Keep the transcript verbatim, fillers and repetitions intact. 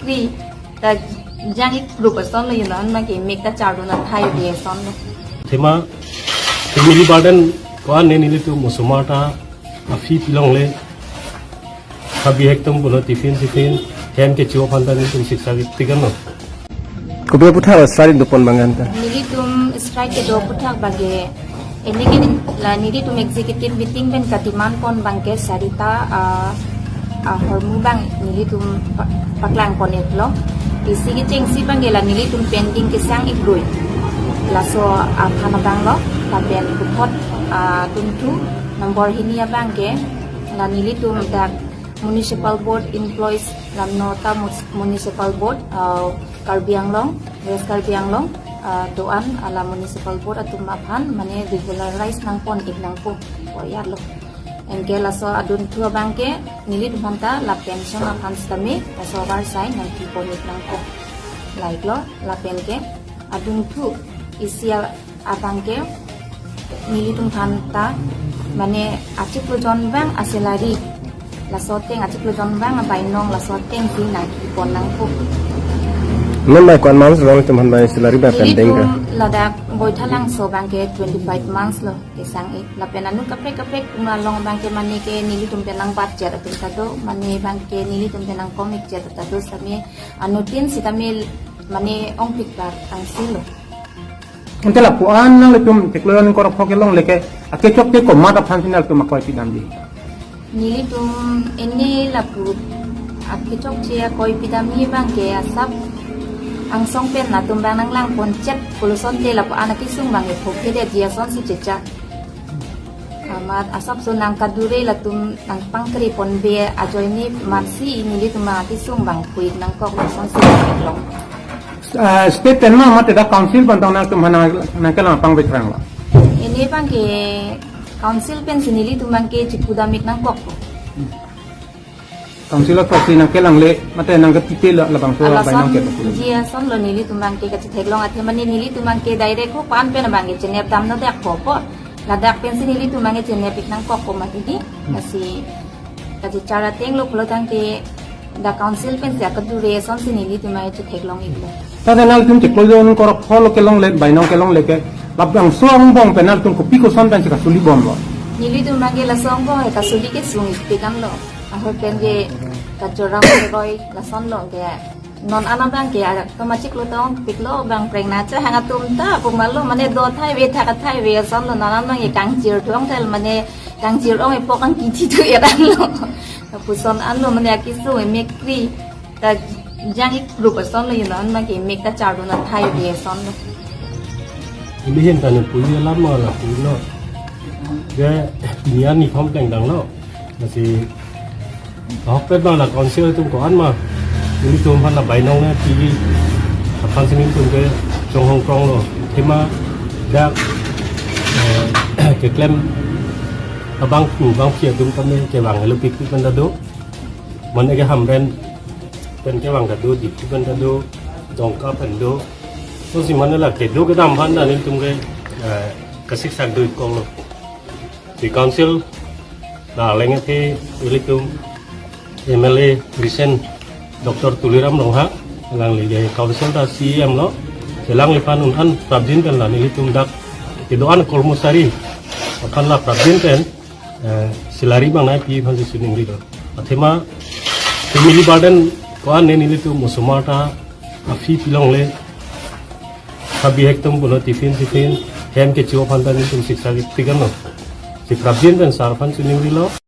Kri ta jang ik group ason lo, you know, an abang ke mek ta chardun athai ave ason lo. Athema family burden ko-an ne nelitum osomar ta a-fee pilongle. Kha bihek atum pulo tiffin tiffin, hem kecho aphan ta nelitum siksa ketik anlo. Kopi aputhak strike dopon abang an ta? Nelitum strike kedo aputhak abang ke, ini ke la nelitum executive meeting pen ka-demand pon abang ke sarita, ah, ahormu abang nelitum pa-, paklang pon-iklo. Isi kechengsi abang ke la nelitum pending kesang ik dui. Laso aphan abang lo, lapen puthot, ah, dunthu number hini abang ke, la nelitum dak Municipal Board employees, la North Mus-, Municipal Board, ah, Karbi Anglong, West Karbi Anglong, ah, do-an, ah, la Municipal Board atum aphan mane regularize nangpon-ik nangpo, ko ya lo. Anke laso adunthu abang ke nelitum aphan ta la pension aphan sitame laso avarsai nangkepon-ik nangpo. Lahelo, lapen ke adunthu isi a- abang ke nelitum aphan ta mane achiklo jon abang a-salary, laso ateng achiklo jon abang abainong laso atengsi nangkepon nangpo. Non bai ko-an amount along nelitum aphan bai salary bai pending ke? Nelitum ladak Baithalangso abang ke twenty-five months lo kesang-ik. Lapen anut kaprek kaprek atum along abang ke mane ke nelitum pen nang-budget atum ta do, mane abang ke nelitum pen nangkom-ikjet ta do, sitame anuttin sitame mane ongpik bak angsi lo. Ante lapu-an nanglitum chiklo jon ingkoi ra pho kelongle ke, akechokche komat aphansi nanglitum akoi pidamji? Nelitum ini lapu akechokche akoi pidamji abang ke asap angsong pen latum abang nanglang pon chet pulo asonte lapu-an akesung abang ke phokthedetji asonsi chechak. Amat asapso nangkadure latum nangpangkri ponbe ajoine amatsi nelitum akesung abang phu-ik nangkok asonsi long. Ah, state pen ma mate dak council pen tong nangtum aphan nang, nangkelang pangbe krang lo? Ini abang ke council pensi nelitum abang ke chipudam-ik nangkokpo. Council akoksi nangkelangle mate nangketite lo labangso abainong ke? Alasonji asonlo, nelitum abang ke kachetheklong athema ne nelitum abang ke direct ko-an pen abang ke chenep damno dak kopo. Ladak pensi nelitum abang ke chenep-ik nangkokpo mati di. Lasi kachichar ateng lo pulo tangte dak council pensi akadure asonsi nelitum abang ke chetheklong-iklo. Tade nanglitum chiklo jon ingkoi ra pho lo kelongle, bainong kelongle ke, labangso angbong pen nanglitum kopi koson pensi kasuli bomlo? Nelitum abang ke laso angbong ke kasuli kesung-ikpik anlo. Ahut pen ke kachorong keroi lasonlo ke. Non an abang ke arak atum achiklo tong piklo abang prengna chehang atum ta pumalo mane do athai ave thak athai ave asonlo, non an abang ke kangchir thong thel mane kangchir ong-epok kangkithi thu eran lo. Lapuson anlo mane akesung emek kri ta jang ik group asonlo, you know, an abang ke mek ta chardun athai ave asonlo. Ilihin ta ne pui alam ma lapu lo. Ke nian ni thom tengdang lo. Lasi ahokpet abang la council atum ko-an ma nelitum aphan la bainong ne pi aphansi nelitum ke chonghong kronglo. Athema dak, eh, keklem abangphu bangphi atum tame kevang helo pikpik pen ta do. Mane ke Hamren pen kevang ta do, Diphu pen ta do, Dongka pen do. Lasi mane la kedo kedam aphan ta nelitum ke, eh, kasiksak do-ik koklo. Si council la aleng athe ilitum M L A recent Doctor Tuliram Ronghang, alangli ke council ta C E M lo, si alangliphan un-an prapjin pen la nelitum dak kedo-an kormosari aphan la prapjin pen, eh, salary abang nangpi aphansi chiningrilo. Athema family burden ko-an ne nelitum osomar ta a-fee pilongle, kha bihek atum pulo tiffin tiffin, hem kecho aphan ta nelitum siksa ketik anlo. Si prapjin pen sar aphan chiningrilo.